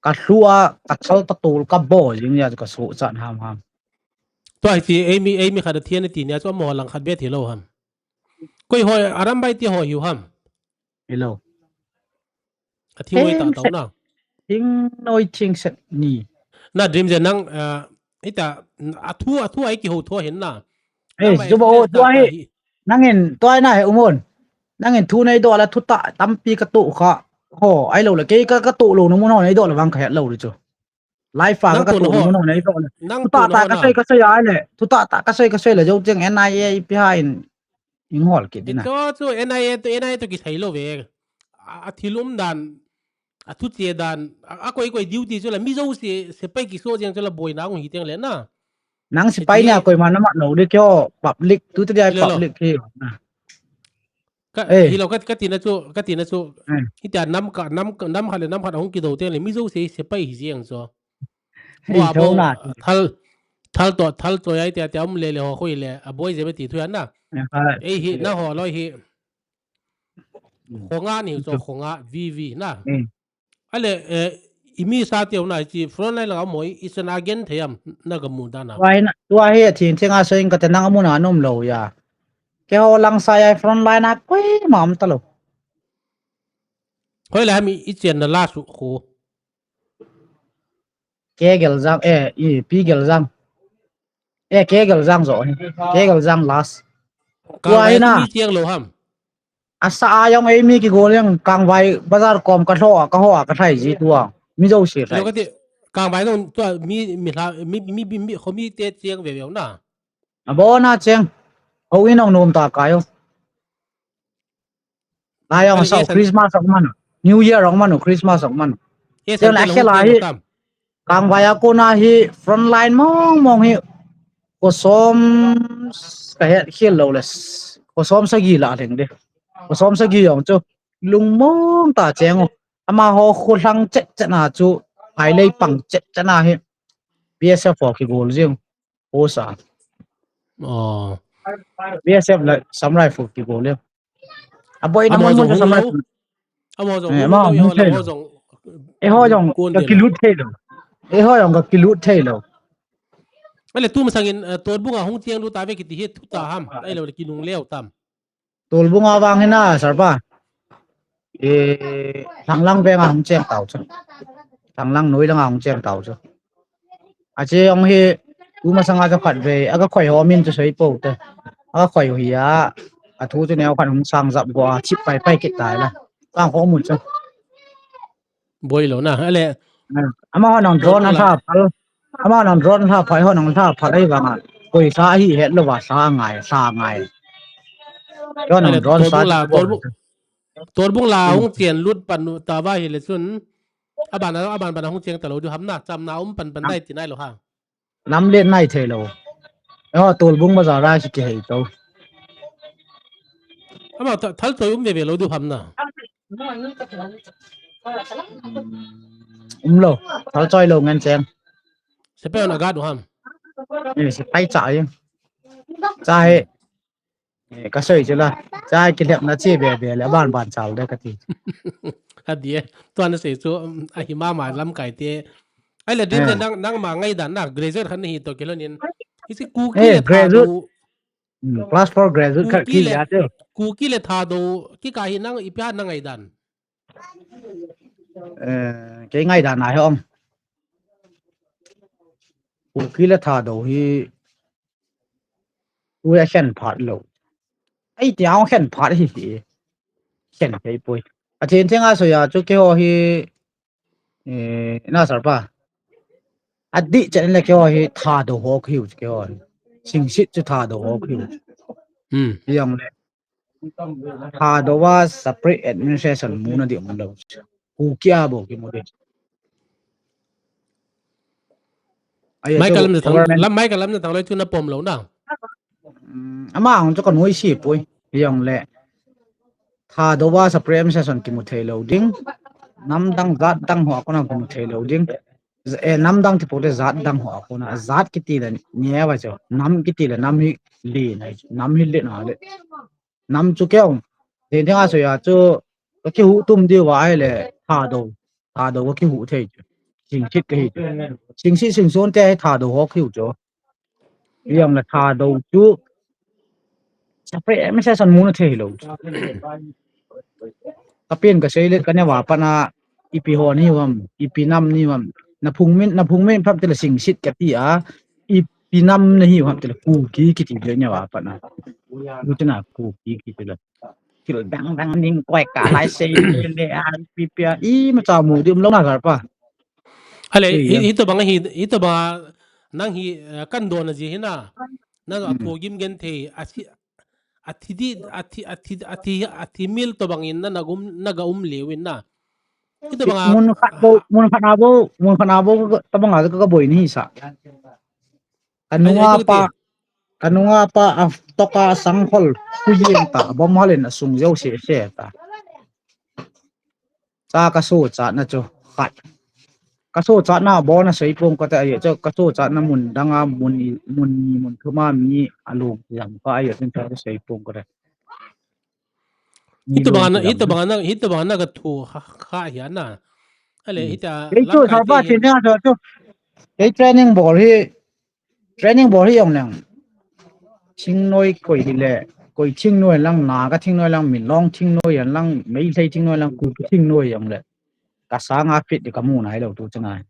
Ka hlu a, ka thal ta tul ka bo jeng ja ka so cha ham ham. Tua hi ti, ei mi, ei mi khat a thian ti nia chu amaho lang khat be thi lo ham. Koi hoi, aram bai ti ho hiu ham. Hello. A thing noi ta tau na. Thing noi thing set ni. Na dream je nang, ah, ita, a thu, a thu ai ki ho tho hin na. Eh, nang mai ju ba o, tua hi. Nangin, tua na he umon. Nangin thu nei do la thu ta, tampi ka tu kha. Ho, ai lo le, kei ka, ka tu lo no mun ho nei do la vang ka het lo ri chu. Life a ka tu lo mun ho nei do la. Thu ta ta ka sei, ka sei ai le. Thu ta ta ka sei, ka sei le, jo cheng N I A pi ha in. Ing hol kit dina. Chu chu N I A to, N I A to ki thei lo ve. A, a thil um dan, a thu che dan, a, a koi koi duty chu la mi jo se, sepai ki so jeng chu la boina hung hi teng le na. Nang sepai nia koi ma na ma lo de kyo public, tu te dia public hi. Ka, eh. Hi lo ka, ka tina chu, ka tina chu. Eh. Hi ta nam ka, nam ka, nam khat le nam khat hung ki do teng le mi jo se, sepai hi jeng chu. Thal, thal to, thal to ai te, te um le le ho khoi le, a boi je be ti thu na. Ei hi, na ho loi hi. Khonga ni cho khonga, V V na. Ale, eh, i mi sa te na chi front line la moi, i sana gen the am, na ga mu da na. Tua hi, tua hi, thing thing a so in ka te nang mu na nom lo ya. Ke ho lang sa ya front line a koi ma um ta lo. Hoi la mi i chen na la su khu. Ke gel jang, eh, i pi gel jang. Eh, ke gel jang jo. Ke gel jang last. Tua hi na. Mi tiang lo ham. Asa a jong ei mi ki gol jang kangvai bazar kom ka hlo a, ka ho a, ka thai ji tua. Mi jo si thai. Lo ka ti kangvai jong tua mi, mi hla, mi, mi, mi, mi, kho mi te tiang ve ve na. A bo na cheng. Ho in ong nom ta ka yo. Lai ong sao Christmas ong man. New Year ong man, Christmas ong man. Cheng la khela hi. Kangvai a kona hi front line mong mong hi. Ko som ka het khel lo le. Ko som sagi la leng de. Ko som sagi ong chu. Lung mong ta cheng o. Ama ho khu hlang chet chet na chu. Hai lei pang chet chet na hi. B S F ho ki gol jing. Post a. Oh. B S F la Assam Rifle ki gol le. A boi na mo mo Assam Rifle. Amo jong, eh, amo jong, eh, ho jong ka kilut thei lo. Eh, ho jong ka kilut thei lo. Ale tu masangin, eh, Torbung a hung tiang lu ta ve kiti hi thu ta ham. Ai lo le kinung leo tam. Tolbung a vang hina, Sarpa. E, Thanglang veng a hung cheng tau chu. Thanglang noi lang a hung cheng tau chu. A che ong hi, tu masang a ka khat ve, a ka khoi ho min chu soi po te. A ka khoi hi a, a thu chu neo khat hung sang jap go a, chip pai pai kit tai la. Kang ho mun chu. Boi lo na, ale. Ama ho nang drone a hla phal. Ama ho nang drone hla phal, ho nang hla phal ai vang a. Koi hla hi het lo va hla ngai, hla ngai. Ho nang drone sa. Torbung la hung chen lut pan ta va hi le chun. Aban, aban, ban hung cheng ta lo du ham na, cham na um pan pan dai ti nai lo ha. Lamlen nai thei lou. Eiho Tolbung bazar a si kihei tou. Ama tha- thal toi um ve ve lou diu ham na. Um lou. Thal choi lou ngen cheng. Sepai na ga du ham. Eh, sepai cha ye. Cha he. Eh, ka soi chu la. Cha kilhepna che be be le ban ban chal de ka ti. Adie. Tua na sei chu, um, ahi mama lamkai te. Ai le din le Eh. nang nang ma ngaidan na graduate khan na hi to kilon in. Hi si Kuki Eh, le Thadou. Graduate. Hmm, class four graduate khat Kuki le, kija chu. Kuki le Thadou, kikah hi nang ipi ham na ngaidan. Eh, kei ngaidan a hi ong. Kuki le Thadou hi, ui a khen phat lou. Ai ti ong khen phat hi hi. Khen thei poi. A chen chen a soi a chu keiho hi, eh, na sar pa. A di chen le keiho hi Thadou ho kiu chu keiho hi. Singsit chu Thadou ho kiu. Hmm. Yang le. Thadou a separate administration muna di um lou. Kuki a bou kimu di. Ai, Mai chu ka lam na thang, government lam mai ka lam na thang loi chu na pom lou na. Mm, ama ang chu ka noi si poi. Yang le. Thadou a separate administration kimu thei lou ding. Nam dang jat dang ho a kona kimu thei lou ding. Z- Eh, nam dang ti po te jat dang ho a kona. Jat kiti le ni va chu. Nam kiti le nam hi le na. Nam hi le na le. Nam chu kei ong. Ding ding a soi a chu, ka kihu tum diu va ai le, Thadou. Thadou ka kihu thei chu. Singsit ka hi chu. Singsit Singson te hi Thadou ho kiu chu. Yang le Thadou chu. Separate administration muna thei lou chu. Ka pen ka sei le ka ne va pa na ipi ho ni vam, ipi nam ni vam. Na phung min, na phung min phap te le Singsit ka ti a, ipi nam na hi vam te le Kuki kiti le ne va pa na. Lu te na Kuki kiti le. Thil dang dang ning koi ka lai sei le le a, ipi pi a, imacha mu di um lou na gar pa. Ale, Sei hi, ya. Hi to bang hi, hi to bang nang hi, eh, kan do na ji hi na. Na Hmm. Apu Gimgenthei, a si, a thi di, a thi, a thi, a thi, a thi mil to bang in na, na gum, na ga um le win na. Hi to bang a, Mun khat bou, mun khat na bou, mun khat na bou, to bang a ka boi ni sa. Ka nunga pa, ka nunga pa, a toka sangkhol, khu yeng ta, bom halin a sung jo se se ta. Cha ka sochatna chu khat. Ka sochatna bon a sei pong ka ta ai chu ka sochatna mun dang a mun i, mun ni mun thum a mi a lung jam ka ai chu cha ka sei pong ka ta. Hi to bang na, hi to bang na, hi to bang na ka thu kha, kha hi na. Ale, Hmm. Hi ta Ei chu lam sa kai pa te chin hin. Nia chu chu. Ei training bol hi Training bol hi jong leng. Thingnoi koi hi le, koi thingnoi lang, Naga thingnoi lang, Milong thingnoi lang, Meitei thingnoi lang, Kuki thingnoi jong le. Ka sanga fit di ka mu nai lou tu chang ai.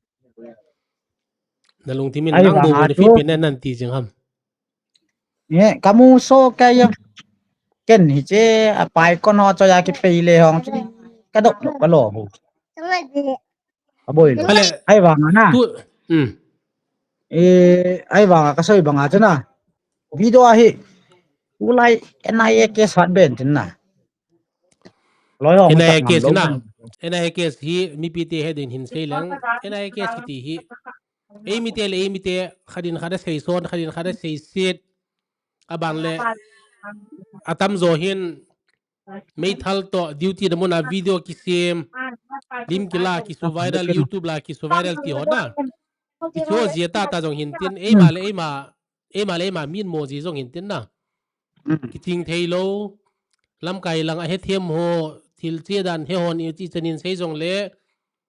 Na lungthim in Ai, nang bou vang bou a ni tu. Fit pen nan ti jing ham. Ye, ka mu so ka ya. Ken hi che, a pai ko no cho ya ki pei le hong chu. Ka dok dok ka lo bu. Aboi lo. Ale. Ai vang a na. Tu, hmm. Eh, ai vang a ka soi bang a chu na. Video a hi. Ulai N I A case hat ben tin na. Loi ho N I A case na. N I A case hi mipi te he din hin sei leng. N I A case ti hi. Ei mi te le ei mi te khat in khat a sei son, khat in khat a sei sit. A ban le. A tam zo hin. Meithal to duty na mun a video kisem, lim kila kisu viral, YouTube la kisu viral ti ho na. Kisu ho jia ta ta jong hin tin, eima le eima, eima le eima min mo ji jong hin tin na. Kiching thei lou, lamkai lang a hethem ho, thil che dan he hon i chi chanin sei jong le,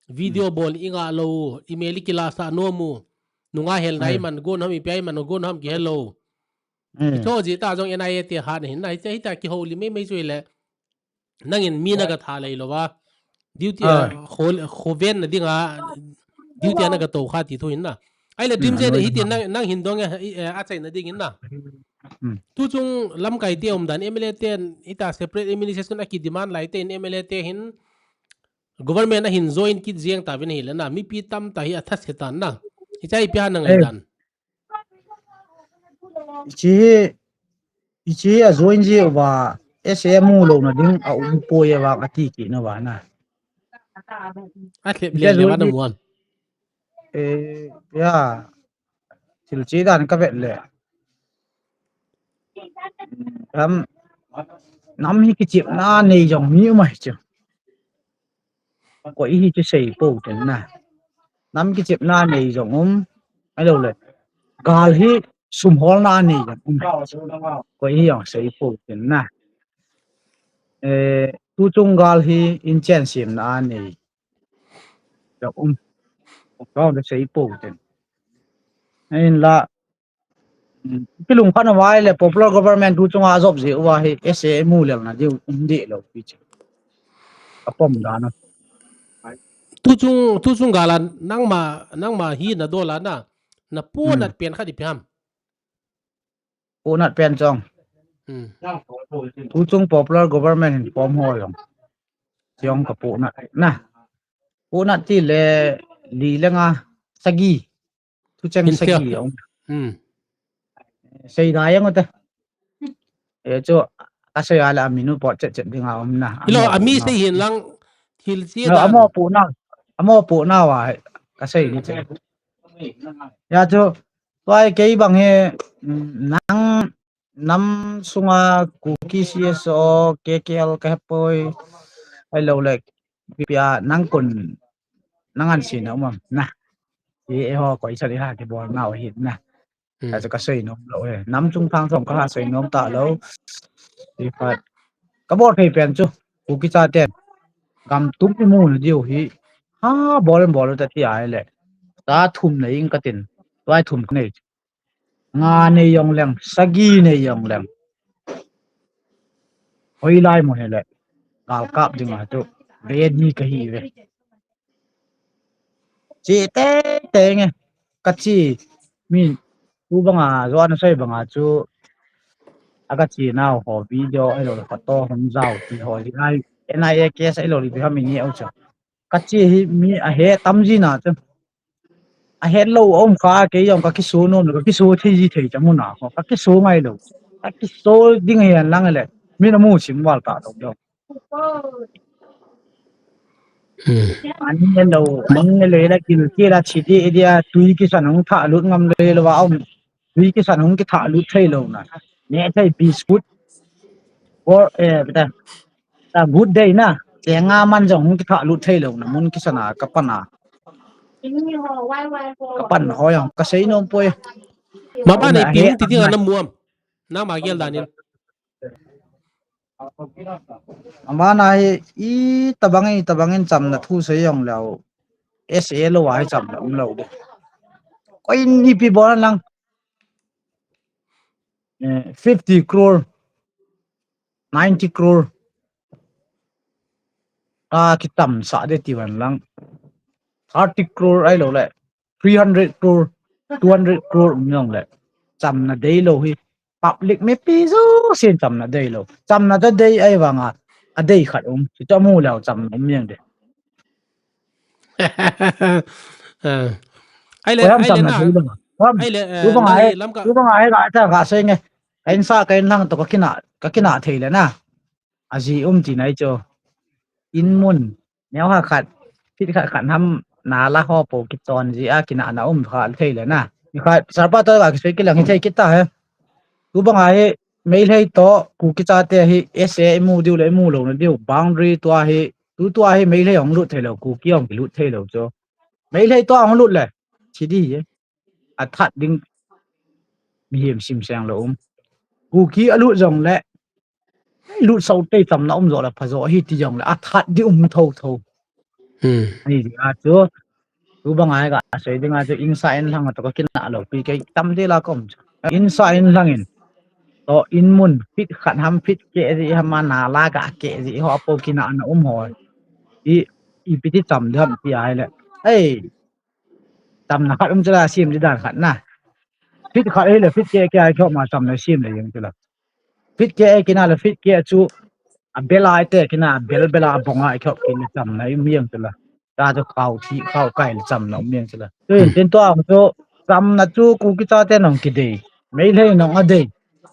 video bol i nga lou, email i kila sa nom u, nunga hel na i man gon ham, i pia i man gon ham ki hello. Kicho ji ta jong N I A te hat na hin na, hita, hita kihoulim mai mai chu le. Nangin mi na ka tha lei lou va. Duty a, kho, kho ven na ding a, duty a na ka to kha ti thu hin na. Ai le dim je na hiti nang, nang hin dong e, a chai na ding hin na. Tu chung lamkai te um dan M L A te hita separate administration a ki demand lai te in M L A te hin government a hin join kit jeng ta vin hi le na. Mipi tam ta hi a tha se tan na. Hi chai pia na ngai dan. Hiche hi, hiche hi a join ji uva, S A mu louna ding a um poi a vang a ti kit na va na. A thlep le le va na muan. Eh, ya. thil che dan ka vet le. Ram, nam hi kichepna nei jong mi um ahi chu. Koi hi chu sei pou tin na. Nam kichepna nei jong um. Ahilou le. Gal hi sum holna nei jong um. Koi hi jong sei pou tin na. Eh, tuchung gal hi inchen semna nei jong um. Koi hi sei pou tin. Ahinla, kilungkhat na vai le popular government tuchunga ajop jeh uva hi S A mu lelna diu um deh lou pi chu. Apom dan a. Tuchung, tuchung gal a nangma, nangma hi na dol a na, na ponat pen khat ipi ham? Ponat pen chong. Hmm. Tuchung popular government hin form ho jong. Chong ka ponat na. Ponat ti le li le nga sagi. Tucheng sagi jong. Hmm. Sei da jong ta. E chu, asei a le aminu pot chet chet dinga um na. Ilo, ami sei hin lang thil che dan. Amo pu na, amo pu na va, ka sei ni che. Ya chu, tua kei bang hi, mm, nang nam sunga Kuki C S O, K K L ka hepoi, ahilou le, pia nang kun, nang an sin um am na. Eiho, koi sa di ha, kibol nau hi na. Hmm. Achu ka sei nom lou e. Nam chung thang thong ka ha sei nom ta lou. Ti khat. Ka bol thei pen chu. Kuki chaten. Gam tum imu na diu hi. Ha, bol em bol ta ti ahile. Ta thum nei ing ka tin. Tua thum ka nei. Nga nei jong leng. Sagi nei jong leng. Hoilai mo hile. Gal kap dinga chu. Ready ka hi ve. Che tete nge. Ka che. Mi, tu banga, jo ana sei banga chu. A ka che nau ho video, ahilou le photo hung jao ti ho. Ai, N I A case ahilou le bi ha mi ni au cha. Ka che hi mi ahe tam ji na chu. Ahe lou a um kha kei jong ka kiso nom, ka kiso thei ji thei cha mu na. Ka kiso ngai lou. Ka kiso ding hi an lang le. Mi na mu sim val ta dong dong. Hmm. Ani lo, mang le la kil kila chi di dia tui kisan hung tha lut ngam le lo va um. Tui kisan hung kitha lut thei lou na. Ne thei biscuit. Or, eh, beta. Ta good day na. Chenga man jong hung kitha lut thei lou na. Mun kisan a ka pan a. Ka pan ho jong ka sei nom poi. Ma ba nei pi hung ti ding a na mu am. Nangma gel dan in. Amana hi, i tabang, i tabang in chamna thu sei jong leu. S A lou a hi chamna um lou de. Koi in ipi bol lang. Eh, fifty crore, ninety crore. A kitam sa de ti van lang. Thirty crore ahilou le. Three hundred crore, two hundred crore um jong le. Chamna dei lou hi. Public mipi jousen chamna dei lou. Chamna ta dei ahi vanga. A dei khat um. Chu ta mu leu chamna um jeng de. Ah. Ahile, ahile chamna na. Dei lou. Ahile, eh, tu bang na ai, lam ka. Tu bang ai ka ta ka sei nge. Ka insa ka inlang to ka kina, ka kina thei le na. Aji um ti nai chu. In mun. Neo ha khat. Phit khat khat ham na la ho po kichon ji a kina na um kha thei le na. Ni khat sarpa to ka kisei kilang hi thei kita he. Tu bang ai Meitei to Kuki chate hi S A imu diu le imu lou na diu. Boundary tua hi. Tu tua hi Meitei hung lut thei lou. Kuki hung kilut thei lou chu. Meitei to hung lut le. Chi di hi. A that ding. Mihem sim seng lou um. Kuki a lut jong le. Lut sau tei chamna um jo le pha jo hi ti jong le a that di um tho tho. Hmm. Ani di a chu. Tu bang ai ka sei ding a chu insa in lang to ka kina lou pi kei tam de la kom chu. Insa in lang in. To in mun phit khat ham phit ke ji ham na la ka ke ji ho po kina na um ho. I, ipi ti cham de ham ti ai le. Ei. Chamna khat um chu la sim di dan khat na. Phit khat hi le phit ke ke ai khop ma chamna sim le jeng chu la. Phit ke e kina le phit ke chu a bel ai te kina a bel bel a bong ai khop kina chamna um jeng chu la. Ta chu khau thi khau kai le chamna um jeng chu la. Tu in tin to ang chu chamna chu Kuki chate nong kidei. Meitei nong a dei.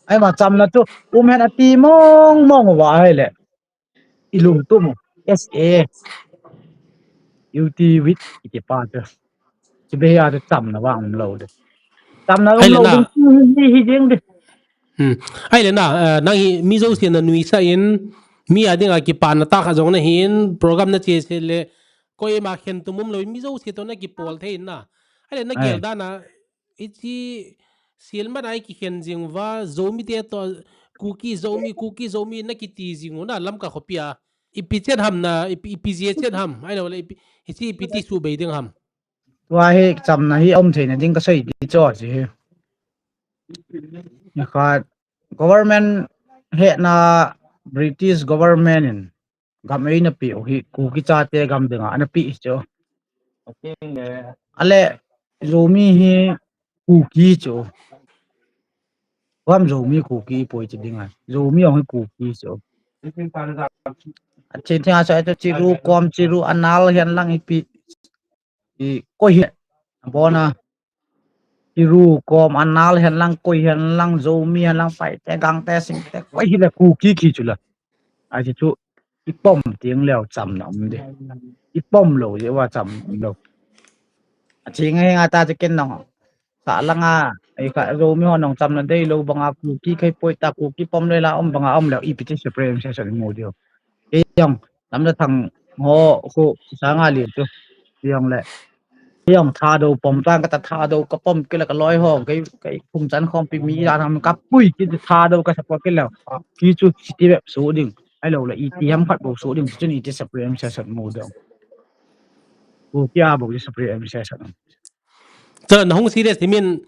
Ai ma chamna chu um hen a ti mong mong va ai le. I lungtum u, S A, U T with kiti pa chu. Chu be a chu chamna vang um lou de. Chamna um lo ding hi ding de. Hmm. Ahile na, eh, nang hi mi jouse na nuisah in, mi a dinga kipana tah khat jong nahin, program na che se le, koima khen tum um lo, mi jouse toh na kipol thei in na. Ahile na gel dan a, hiche selma na i kikhen jing uva, Zomi te toh, Kuki Zomi, Kuki Zomi na kiti jing u na, Lamka khopi a. Ipi chet ham na, ipi, ipi jeh chet ham, ahilou le, ipi, hiche ipi ti subei ding ham. Tua hi chamna hi um theina ding ka sei di chu ahi. Nikhat government hetna British government in gam eina peh u hi Kuki chate gam dinga ana peh chu. Ale Zomi hi Kuki chu. Gam Zomi Kuki poi ti ding a. Zomi jong hi Kuki chu. Ache thei a chu chiru kom chiru anal hihen lang ipi. I koi hi bona. Chiru kom anal hihen lang koi hihen lang Zomi hihen lang Paite Gangte Singte koi hi le Kuki ki chu la. Ahi chu ipom teng leu chamna um de. Ipom lou jeh uva cham um lou. Ache ngai nga ta chu ken nong. Sa langa, ei kha Zomi ho nong chamna deilou banga Kuki kei poi ta Kuki pom le la um banga um leu ipi ti separate session mu diu. Kei jong, Lamjathang ho khu sanga li chu. Kei jong le. Kei jong Thadou pom tang kata Thadou kapom kei le kaloi ho, kei, kei phung chan khompi mi ja tham kapui kei Thadou ka support kei leu. Kei chu siti bep su ding. Ahilou le iti ham khat bou su ding, chun iti separate session mu diu. Kuki a bou separate session. Chule nahung serious ti min,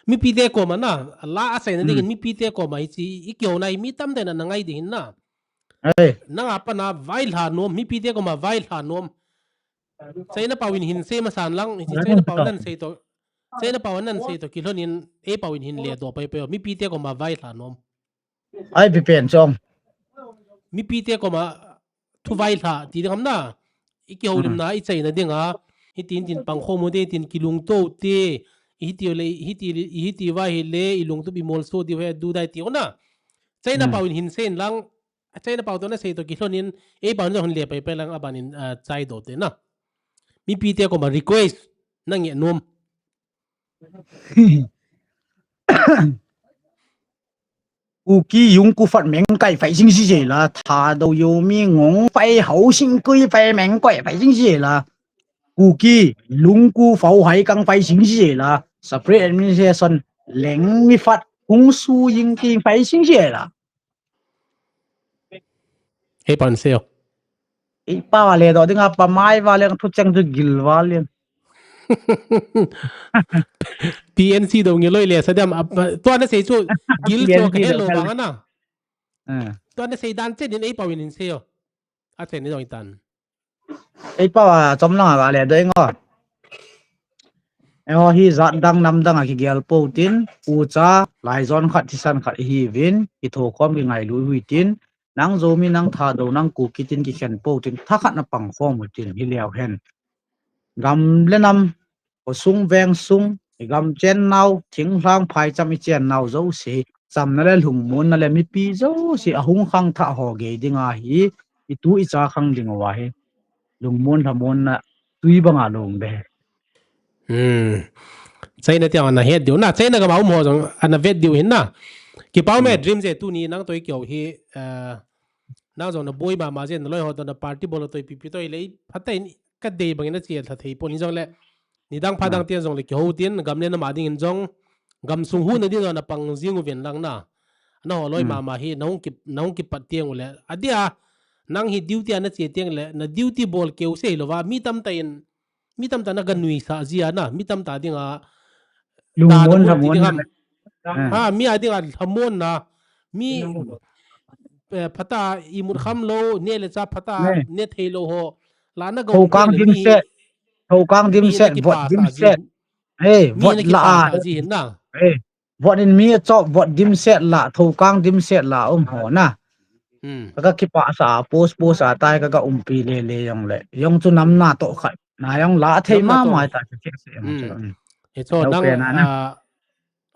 mipite koma na, la achaina dingin mipite koma hiche, i kihouna hi mi tamtah in ana ngai ding hin na. Nanga pat na vailha nom, mipite koma vailha nom. China pau in hin sei masan lang, hiche China pau nan sei toh, China pau nan sei toh kilhon in, ei pau in hin ledoh pai pai, mipite koma vailha nom. Ai, ipi pen chong. Mipite koma thu vailha ti ding ham na. I kihoulimna, i chaina dinga. Hitin tin pangkhom u te, tin kilungto u te. I hiti u le, i hiti, i hiti uva hile, i lungtup i molso diu ahi, dudai ti u na. China pau in hin sei in lang. China pau toh na sei toh kilhon in, ei pau in jong hin le pai pai lang aban in, ah, chaidoh te na. Mipite koma request, na ngeh nom. Kuki Yungku Fat Mengkai Fai Sing Si Jela, Thadou Yomi Ngong Fai Hau Sing Kui Fai Mengkai Fai Sing Si Jela, Kuki Lungku Fau Hai Kang Fai Sing Si Jela, Separate Administration Leng Mi Fat Kung Su Ying Ki Fai Sing Si Jela. Hei pan seo. I pa va le doh dinga pa mai va le thu cheng chu gil va le. P N C dong nge loi le sa diam, tua na sei chu gil chu ka hel lo vang ana. Tua na sei dan chen in ei pau in hin sei o. A chen ni dong i tan. Ei pau a chom lang a va le doh ingo. Eiho hi jat dang nam dang a kigel pou tin, ucha, laijon khat, thisan khat ihiuvin, kithokhom kingailu ihiu tin, nang Zomi, nang Thadou, nang Kuki tin kikhen pou tin, thakhat na pangkhom u tin, hileu hen. Gam le nam, khosung vengsung, igam chen nau, thinglhang phaicham ichen nau jouse, chamna le lungmonna le mipi jouse, ahung khangthah ho gei dinga hi, itu icha khang ding uva hi. Lungmon lhamonna tui banga lung be. Hmm. China tiang ana het diu na, China gam a um ho jong ana vet diu hin na. Kipa um e Dream je tuni nang toh i kihou hi, eh, nang jong na boi mama je na loi ho toh na party bol toh ipi pi toh i le phatah in ka dei bangin a che lha thei pon hi jong le. Nidang pha dang tiang jong le kihou tin gam le nam a dingin jong gamsung huhna ding jong na pang jing uvin lang na. Na ho loi mama hi na hung ki, na hung kipat tiang u le. Adia nang hi duty a na che tiang le na duty bol keu sei lou va mi tamtah in mi tamtah na ga nuisah jia na mi tamtah dinga lungmon lhamon na. Ha, mi a dinga lhamon na mi eh, phatah a imut kham lou, ne le cha phatah a ne thei lou ho. La na ga Thokang dim set, Thokang dim set, vot dim set. Hey, vot la a. Hey, vot in mi a chop, vot dim set la, Thokang dim set la um ho na. Hmm. Ka ga kipah sa, post post a tai ka ga umpi le le jong le. Jong chu nam na toh khat. Na jong la thei mama ta ka kek se. Hmm. He cho nang a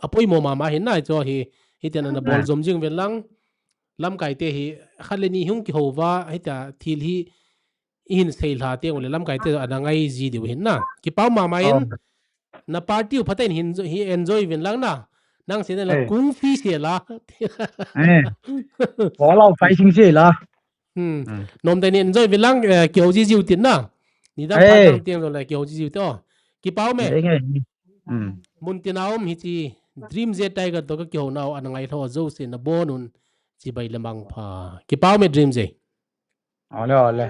a poimo mama hin na cho hi, hiti na na bol jom jing ven lang. Lamkai te hi khat le ni hung kihou va, hita thil hi i hin sei lha tiang u le lamkai te ana ngai ji diu hin na. Kipa um mama in Na party u phaten hin jo-, hi enjoy vin lang na. Nang se la eh. Kung fu se la. Eh. All out fighting se la. Hmm. Hmm. Nom te ni enjoy vin lang, eh, kihou ji jiu tin na. Ni dang eh. Phat dang tiang jo la kihou ji jiu to. Kipa um e. Eh, eh. Hmm. Mun tin a um hi chi Dream J Tiger to ka kihou nau an ngai tho jo se na bon un chi bai le mang pha. Kipa um e Dream J. Ole, ole.